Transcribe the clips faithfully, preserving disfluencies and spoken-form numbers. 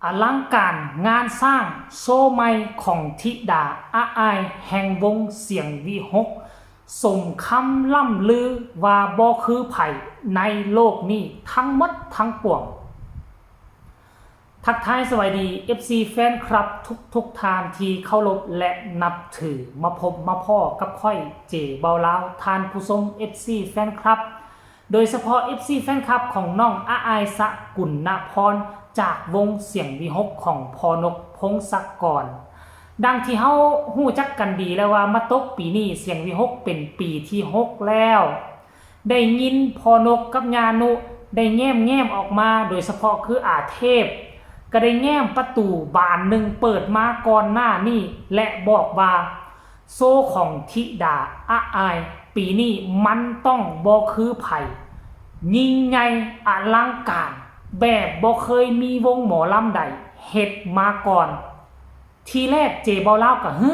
อลังการงานสร้างโชว์ใหม่ของธิดาอาอายแห่งวงเสียงวิหค สมคำล่ำลือว่าบ่คือไผในโลกนี้ทั้งหมดทั้งปวง ทักทายสวัสดี เอฟซี แฟนคลับทุกๆท่านที่เคารพและนับถือ มาพบมาพ้อกับข้อย เจ เบาลาว ท่านผู้ชม เอฟซี แฟนคลับ โดยเฉพาะ เอฟซี แฟนคลับของน้องอาอาย สกุณณพร จากวงเสียงวิหคของพ่อนก พงศกร ดังที่เฮาฮู้จักกันดีแล้วว่ามาตกปีนี้เสียงวิหคเป็นปีที่หกแล้ว ได้ยินพ่อนกกับย่านุได้แง้มๆออกมา โดยเฉพาะคืออาเทพ ก็ได้แง้มประตูบานหนึ่งเปิดมาก่อนหน้านี้ และบอกว่า โชว์ของธิดาอาอาย ปีนี้มันต้องบ่คือไผ ยิ่งใหญ่อลังการ แบบบ่เคยมีวงหมอลำใดเฮ็ดมาก่อน ทีแรก เจ เบาลาวก็ หึ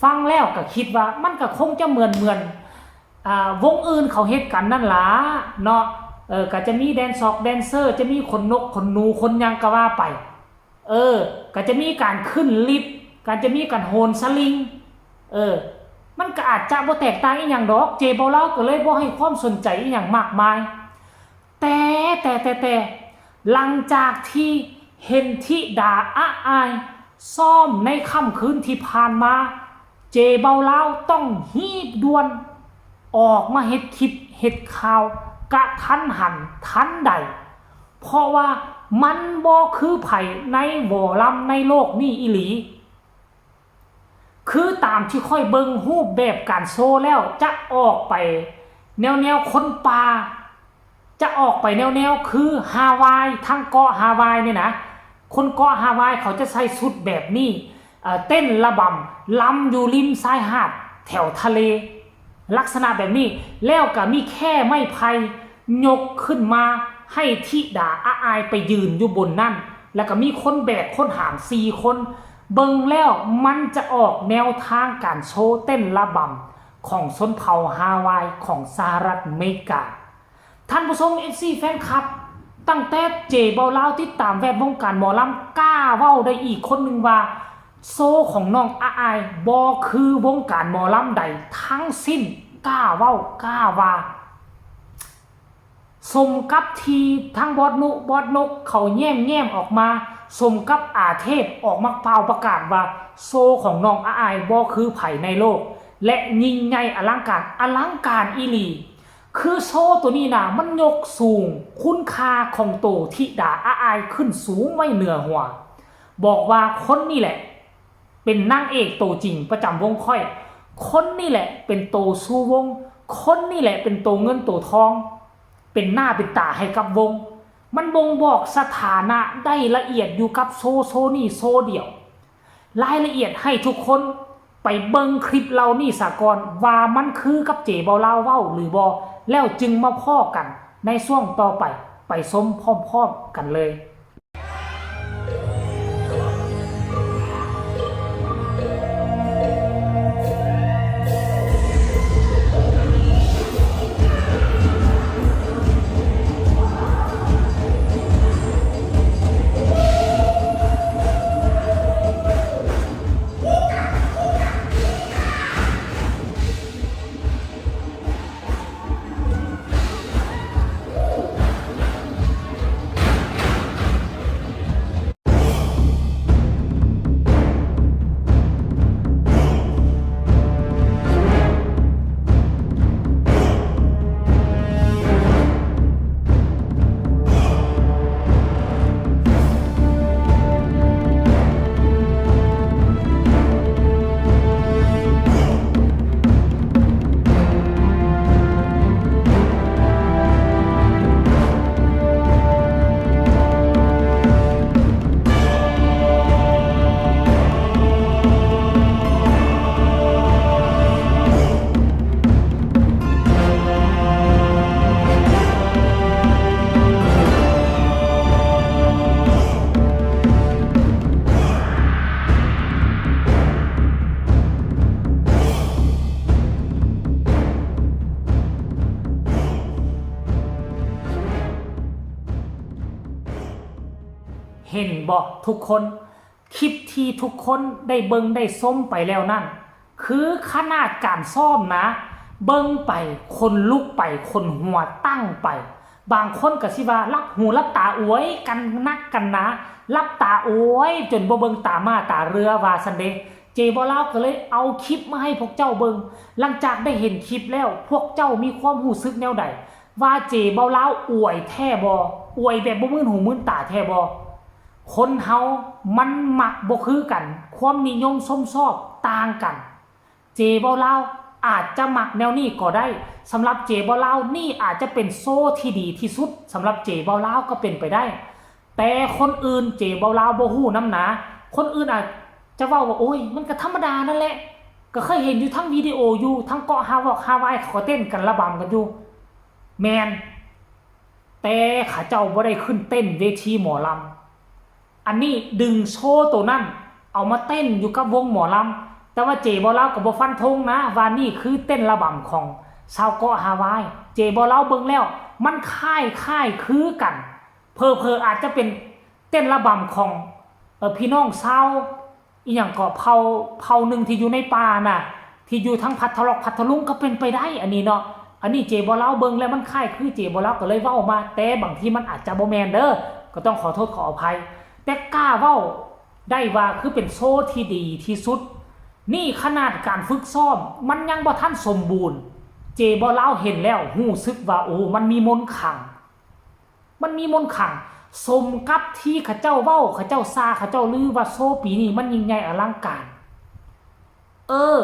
ฟังแล้วก็คิดว่ามันก็คงจะเหมือนเหมือน อ่า วงอื่นเขาเฮ็ดกันนั่นล่ะเนาะ เออ ก็จะมีแดนซอกแดนเซอร์ จะมีขนนกขนหนูขนหยังก็ว่าไป เออ ก็จะมีการขึ้นลิฟต์ ก็จะมีการโหนสลิง เออ มันก็อาจจะบ่แตกต่างอีหยังดอก เจ เบาลาวก็เลยบ่ให้ความสนใจอีหยังมากมาย แต่ แต่ แต่ แต่ หลังจากที่เห็นธิดาอาอายซ้อมในค่ำคืนที่ผ่านมา เจ เบาลาวต้องฮีบด่วน ออกมาเฮ็ดคลิปเฮ็ดข่าวกะทันหันทันใด เพราะว่ามันบ่คือไผในหมอลำในโลกนี้อีหลี คือตามที่ข้อยเบิ่งรูปแบบการโชว์แล้วจะออกไปแนวแนวคนป่า จะออกไปแนวแนวคือฮาวาย ทั้งเกาะฮาวายเนี่ยนะ คนเกาะฮาวายเขาจะใส่ชุดแบบนี้ เอ่อ เต้นระบำ ลำอยู่ริมชายหาดแถวทะเล ลักษณะแบบนี้ แล้วก็มีแคร่ไม้ไผ่ยกขึ้นมาให้ธิดาอาอายไปยืนอยู่บนนั่น แล้วก็มีคนแบกคนหามสี่คน เบิ่งแล้วมันจะออกแนวทางการโชว์เต้นระบำของชนเผ่าฮาวายของสหรัฐอเมริกา ท่านผู้ชม เอฟซี แฟนคลับ ตั้งแต่ เจ เบาลาวติดตามแวดวงการหมอลำ กล้าเว้าได้อีกคนหนึ่งว่า โชว์ของน้องอาอายบ่คือวงการหมอลำใดทั้งสิ้น กล้าเว้ากล้าว่า สมกับที่ทั้งบอสนุ บอสนกเขาแย้มแย้มออกมา สมกับอาเทพออกมาเป่าประกาศว่า โชว์ของน้องอาอายบ่คือไผในโลก และยิ่งใหญ่อลังการ อลังการอีหลี คือโชว์ตัวนี้นะมันยกสูงคุณค่าของโตธิดาอาอายขึ้นสูงไว้เหนือหัว บอกว่าคนนี่แหละ เป็นนางเอกโตจริงประจำวงข้อย คนนี่แหละเป็นโตชูวง คนนี่แหละเป็นโตเงินโตทอง เป็นหน้าเป็นตาให้กับวง มันบ่งบอกสถานะได้ละเอียดอยู่กับโชว์โชว์นี่โชว์เดียว รายละเอียดให้ทุกคนไปเบิ่งคลิปเหล่านี้สะก่อนว่ามันคือกับ เจ เบาลาวเว้าหรือบ่ แล้วจึงมาพ้อกันในช่วงต่อไป ไปชมพร้อมๆกันเลย เห็นบ่ทุกคน คลิปที่ทุกคนได้เบิ่งได้ชมไปแล้วนั่น คือขนาดการซ้อมนะ เบิ่งไปขนลุกไปขนหัวตั้งไป บางคนก็สิว่าหลับหูหลับตาอวยกันนักกันหนา หลับตาอวยจนบ่เบิ่งตาม้าตาเรือว่าซั้นเด้ เจบ่าวลาวก็เลยเอาคลิปมาให้พวกเจ้าเบิ่ง หลังจากได้เห็นคลิปแล้ว พวกเจ้ามีความรู้สึกแนวใด ว่าเจบ่าวลาวอวยแท้บ่ อวยแบบบ่มื่นหูมื่นตาแท้บ่ คนเฮามันมักบ่คือกัน ความนิยมชมชอบต่างกัน เจบ่าวลาวอาจจะมักแนวนี้ก็ได้ สำหรับเจบ่าวลาวนี่อาจจะเป็นโชว์ที่ดีที่สุด สำหรับเจบ่าวลาวก็เป็นไปได้ แต่คนอื่นเจบ่าวลาวบ่ฮู้นำหนา คนอื่นอาจจะเว้าว่า โอ้ย มันก็ธรรมดานั่นแหละ ก็เคยเห็นอยู่ทั้งวิดีโออยู่ ทั้งเกาะฮาวอกฮาวายเขาก็เต้นกันระบำกันอยู่ แม่น แต่เขาเจ้าบ่ได้ขึ้นเต้นเวทีหมอลำ อันนี้ดึงโชว์ตัวนั้น เอามาเต้นอยู่กับวงหมอลำ แต่ว่าเจบ่าวลาวก็บ่ฟันธงนะ ว่านี่คือเต้นระบำของชาวเกาะฮาวาย เจบ่าวลาวเบิ่งแล้ว มันคล้ายคล้ายคือกัน เผลอๆอาจจะเป็นเต้นระบำของ เอ่อ พี่น้องชาว อีหยังก็เผ่า เผ่าหนึ่งที่อยู่ในป่าน่ะ ที่อยู่ทั้งพัทลอกพัทลุงก็เป็นไปได้ อันนี้เนาะ อันนี้เจบ่าวลาวเบิ่งแล้วมันคล้ายคือเจบ่าวลาวก็เลยเว้ามา แต่บางทีมันอาจจะบ่แม่นเด้อ ก็ต้องขอโทษขออภัย แต่กล้าเว้าได้ว่าคือเป็นโชว์ที่ดีที่สุด นี่ขนาดการฝึกซ้อมมันยังบ่ทันสมบูรณ์ เจบ่าวลาวเห็นแล้วรู้สึกว่า โอ้ มันมีมนต์ขลัง มันมีมนต์ขลัง สมกับที่เขาเจ้าเว้า เขาเจ้าซา เขาเจ้าลือว่าโชว์ปีนี้มันยิ่งใหญ่อลังการ เออ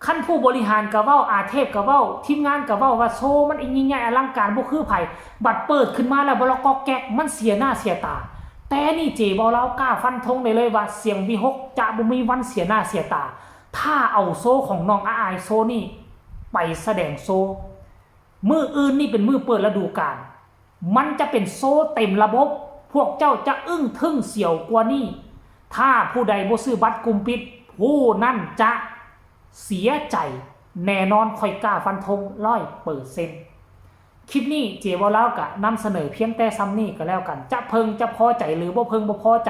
คันผู้บริหารก็เว้า อาเทพก็เว้า ทีมงานก็เว้าว่าโชว์มันยิ่งใหญ่อลังการบ่คือไผ บัดเปิดขึ้นมาแล้วบ่ละก๊อกแก๊ก มันเสียหน้าเสียตา แต่นี่เจบ่าวลาวกล้าฟันธงได้เลยว่าเสียงวิหคจะบ่มีวันเสียหน้าเสียตา ถ้าเอาโชว์ของน้องอาอายโชว์นี่ไปแสดงโชว์ มื้ออื่นนี่เป็นมื้อเปิดฤดูกาล มันจะเป็นโชว์เต็มระบบ พวกเจ้าจะอึ้งทึ่งเสียวกว่านี้ ถ้าผู้ใดบ่ซื้อบัตรกลุ่มปิด ผู้นั้นจะเสียใจแน่นอน ข้อยกล้าฟันธงร้อยเปอร์เซ็นต์ คลิปนี้เจบ่าวลาวก็นำเสนอเพียงแต่ส่ำนี้ก็แล้วกัน จะเพิ่งจะพอใจหรือบ่เพิ่งบ่พอใจ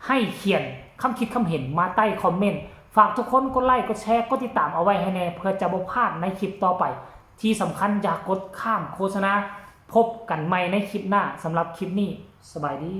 ให้เขียนคำคิดคำเห็นมาใต้คอมเมนต์ ฝากทุกคนกดไลค์กดแชร์กดติดตามเอาไว้ให้แน่ เพื่อจะบ่พลาดในคลิปต่อไป ที่สำคัญอย่ากดข้ามโฆษณา พบกันใหม่ในคลิปหน้า สำหรับคลิปนี้ สบายดี